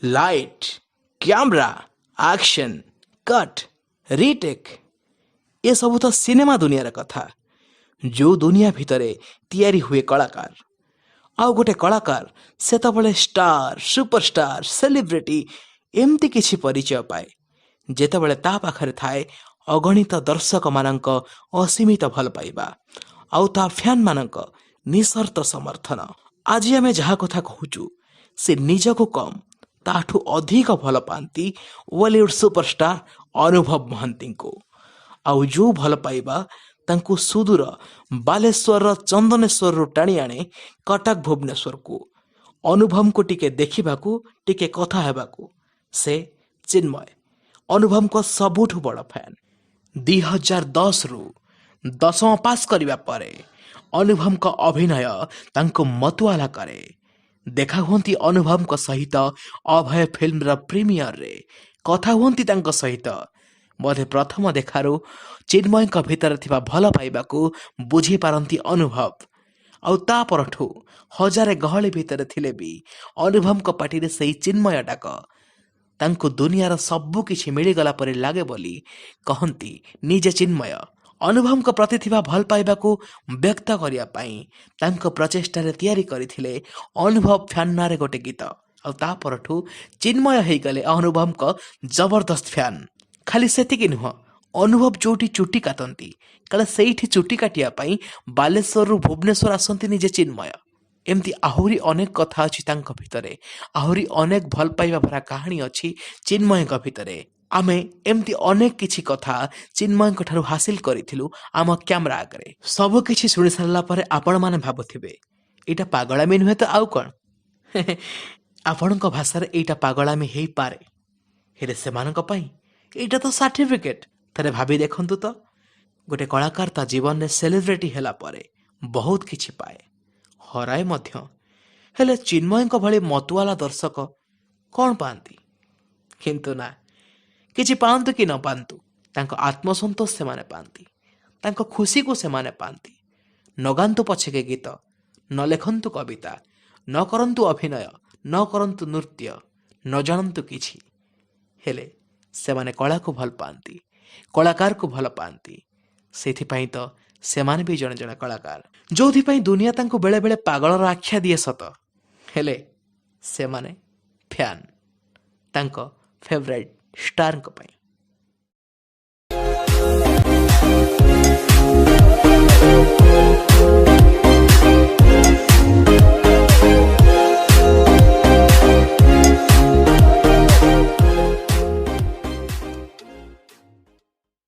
Light, camera, action, cut, retake, ଏସବୁ ତ cinema ଦୁନିଆର କଥା, ଯେଉଁ ଦୁନିଆ ଭିତରେ ତିଆରି ହୁଏ କଳାକାର। ଆଉ ଗୋଟେ କଳାକାର ସେତେବେଳେ ଷ୍ଟାର, ସୁପରଷ୍ଟାର, ସେଲିବ୍ରିଟି ଏମିତି କିଛି ପରିଚୟ ପାଏ, ଯେତେବେଳେ ତା ପାଖରେ ଥାଏ ଅଗଣିତ ଦର୍ଶକମାନଙ୍କ ଅସୀମିତ ଭଲ ପାଇବା ଆଉ ତା ଫ୍ୟାନ୍ମାନଙ୍କ ନିଃସର୍ତ୍ତ ସମର୍ଥନ। ଆଜି ଆମେ ଯାହା କଥା କହୁଛୁ, ସେ ନିଜକୁ କମ୍, ତାଠୁ ଅଧିକ ଭଲ ପାଆନ୍ତି ଓଲିଉଡ଼ ସୁପରଷ୍ଟାର ଅନୁଭବ ମହାନ୍ତିଙ୍କୁ। ଆଉ ଯେଉଁ ଭଲ ପାଇବା ତାଙ୍କୁ ସୁଦୂର ବାଲେଶ୍ୱରର ଚନ୍ଦନେଶ୍ୱରରୁ ଟାଣି ଆଣେ କଟକ ଭୁବନେଶ୍ୱରକୁ, ଅନୁଭବଙ୍କୁ ଟିକେ ଦେଖିବାକୁ, ଟିକେ କଥା ହେବାକୁ। ସେ ଚିନ୍ମୟ, ଅନୁଭବଙ୍କ ସବୁଠୁ ବଡ଼ ଫ୍ୟାନ୍। 2010ରୁ ଦଶମ ପାସ୍ କରିବା ପରେ ଅନୁଭବଙ୍କ ଅଭିନୟ ତାଙ୍କୁ ମତୁଆଲା କରେ। ଦେଖା ହୁଅନ୍ତି ଅନୁଭବଙ୍କ ସହିତ ଅଭୟ ଫିଲ୍ମର ପ୍ରିମିୟରରେ, କଥା ହୁଅନ୍ତି ତାଙ୍କ ସହିତ। ବୋଧେ ପ୍ରଥମ ଦେଖାରୁ ଚିନ୍ମୟଙ୍କ ଭିତରେ ଥିବା ଭଲ ପାଇବାକୁ ବୁଝିପାରନ୍ତି ଅନୁଭବ। ଆଉ ତା ପରଠୁ ହଜାରେ ଗହଳି ଭିତରେ ଥିଲେ ବି ଅନୁଭବଙ୍କ ପାଟିରେ ସେଇ ଚିନ୍ମୟ ଡାକ ତାଙ୍କୁ ଦୁନିଆର ସବୁ କିଛି ମିଳିଗଲା ପରି ଲାଗେ ବୋଲି କହନ୍ତି ନିଜେ ଚିନ୍ମୟ। ଅନୁଭବଙ୍କ ପ୍ରତି ଥିବା ଭଲ ପାଇବାକୁ ବ୍ୟକ୍ତ କରିବା ପାଇଁ ତାଙ୍କ ପ୍ରଚେଷ୍ଟାରେ ତିଆରି କରିଥିଲେ ଅନୁଭବ ଫ୍ୟାନ୍ ନାଁରେ ଗୋଟେ ଗୀତ। ଆଉ ତା ପରଠୁ ଚିନ୍ମୟ ହେଇଗଲେ ଅନୁଭବଙ୍କ ଜବରଦସ୍ତ ଫ୍ୟାନ୍। ଖାଲି ସେତିକି ନୁହଁ, ଅନୁଭବ ଯୋଉଠି ଚୁଟି କାଟନ୍ତି, କାଳେ ସେଇଠି ଚୁଟି କାଟିବା ପାଇଁ ବାଲେଶ୍ୱରରୁ ଭୁବନେଶ୍ୱର ଆସନ୍ତି ନିଜେ ଚିନ୍ମୟ। ଏମିତି ଆହୁରି ଅନେକ କଥା ଅଛି ତାଙ୍କ ଭିତରେ, ଆହୁରି ଅନେକ ଭଲ ପାଇବା ଭରା କାହାଣୀ ଅଛି ଚିନ୍ମୟଙ୍କ ଭିତରେ। ଆମେ ଏମିତି ଅନେକ କିଛି କଥା ଚିନ୍ମୟଙ୍କ ଠାରୁ ହାସିଲ କରିଥିଲୁ ଆମ କ୍ୟାମେରା ଆଗରେ। ସବୁ କିଛି ଶୁଣି ସାରିଲା ପରେ ଆପଣମାନେ ଭାବୁଥିବେ, ଏଇଟା ପାଗଳାମି ନୁହେଁ ତ ଆଉ କ'ଣ? ଆପଣଙ୍କ ଭାଷାରେ ଏଇଟା ପାଗଳାମି ହେଇପାରେ, ହେଲେ ସେମାନଙ୍କ ପାଇଁ ଏଇଟା ତ ସାର୍ଟିଫିକେଟ୍। ଥରେ ଭାବି ଦେଖନ୍ତୁ ତ, ଗୋଟେ କଳାକାର ତା ଜୀବନରେ ସେଲିବ୍ରିଟି ହେଲା ପରେ ବହୁତ କିଛି ପାଏ, ହରାଏ ମଧ୍ୟ। ହେଲେ ଚିନ୍ମୟଙ୍କ ଭଳି ମତୁଆଲା ଦର୍ଶକ କ'ଣ ପାଆନ୍ତି? କିନ୍ତୁ ନା, କିଛି ପାଆନ୍ତୁ କି ନ ପାଆନ୍ତୁ, ତାଙ୍କ ଆତ୍ମସନ୍ତୋଷ ସେମାନେ ପାଆନ୍ତି, ତାଙ୍କ ଖୁସିକୁ ସେମାନେ ପାଆନ୍ତି। ନ ଗାନ୍ତୁ ପଛକେ ଗୀତ, ନ ଲେଖନ୍ତୁ କବିତା, ନ କରନ୍ତୁ ଅଭିନୟ, ନ କରନ୍ତୁ ନୃତ୍ୟ, ନ ଜାଣନ୍ତୁ କିଛି, ହେଲେ ସେମାନେ କଳାକୁ ଭଲ ପାଆନ୍ତି, କଳାକାରକୁ ଭଲ ପାଆନ୍ତି। ସେଥିପାଇଁ ତ ସେମାନେ ବି ଜଣେ ଜଣେ କଳାକାର, ଯୋଉଥିପାଇଁ ଦୁନିଆ ତାଙ୍କୁ ବେଳେବେଳେ ପାଗଳର ଆଖ୍ୟା ଦିଏ ସତ, ହେଲେ ସେମାନେ ଫ୍ୟାନ୍ ତାଙ୍କ ଫେଭରାଇଟ୍ ଷ୍ଟାରଙ୍କ ପାଇଁ।